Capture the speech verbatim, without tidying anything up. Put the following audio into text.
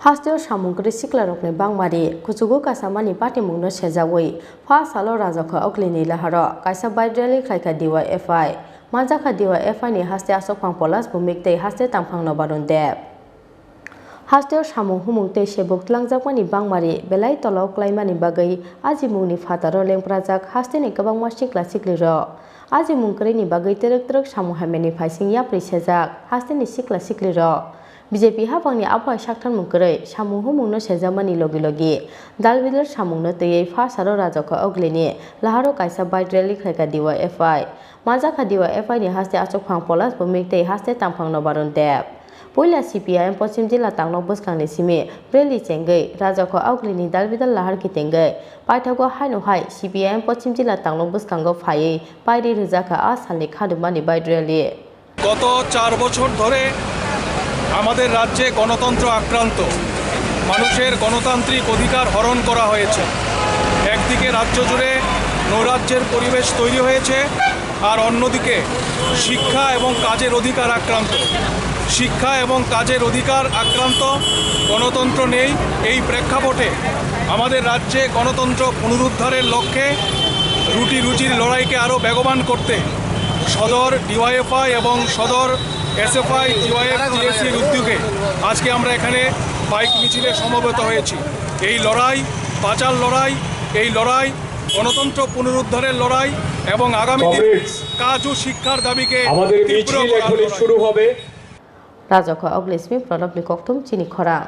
Hasteo samung kwrwi siklarokni bangmari, kuchugo kasamani patimungno sejawi, pha salo Rajakha Oglini laharo kaisa bike rally khlaikha D Y F I. Manjakha D Y F I ni haste Asokphang Polas Bhumik tei haste Tangphang Nobarun Deb. Hasteo samung humung tei sebuk tlangjakmani bangmari belai tolao klaimani bagwi ajimungni phataro lengprajak hasteni kwbangma sikla siklirok. Ajimung kwrwini bagwi twrwk twrwk samung hamyani phaising yapri sejak hasteni sikla siklirok. B J P haphangni abohai saktharmung kwrwi samung humungno sejakmani logi logi dalbidal samungno twiwi pha salo Rajakha Oglini laharo kaisa bike rally khlaikha D Y F I. Manjakha D Y F I ni haste Asokphang Polas Bhumik tei haste Tangphang Nobarun Deb. Puila C P I M Pochim Jila Tanglok bwskangni simi rally chengwi Rajakha Oglini dalbidal lahar kitengwi paithago haino hai C P I M Pochim Jila Tanglok bwskango phaiwi pairi rwjakha a salni khadumani bike rally. গত চার বছর ধরে আমাদের রাজ্যে গণতন্ত্র আক্রান্ত, মানুষের গণতান্ত্রিক অধিকার হরণ করা হয়েছে। একদিকে রাজ্য জুড়ে নৈরাজ্যের পরিবেশ তৈরি হয়েছে, আর অন্যদিকে শিক্ষা এবং কাজের অধিকার আক্রান্ত। শিক্ষা এবং কাজের অধিকার আক্রান্ত, গণতন্ত্র নেই। এই প্রেক্ষাপটে আমাদের রাজ্যে গণতন্ত্র পুনরুদ্ধারের লক্ষ্যে রুটি রুজির লড়াইকে আরও বেগবান করতে সদর ডিওয়াইএফআই এবং সদর এসএফআই টিওয়াইএফ টিএসসির উদ্যোগে আজকে আমরা এখানে বাইক মিছিলে সমবেত হয়েছি। এই লড়াই বাঁচার লড়াই, এই লড়াই গণতন্ত্র পুনরুদ্ধারের লড়াই এবং আগামী দিন কমরেডস, কাজ ও শিক্ষার দাবিকে আমাদের তীব্র মিছিল করার এখনই লড়াই। শুরু হবে। Rajakha Oglismi Prodopni kokthum chini khorang.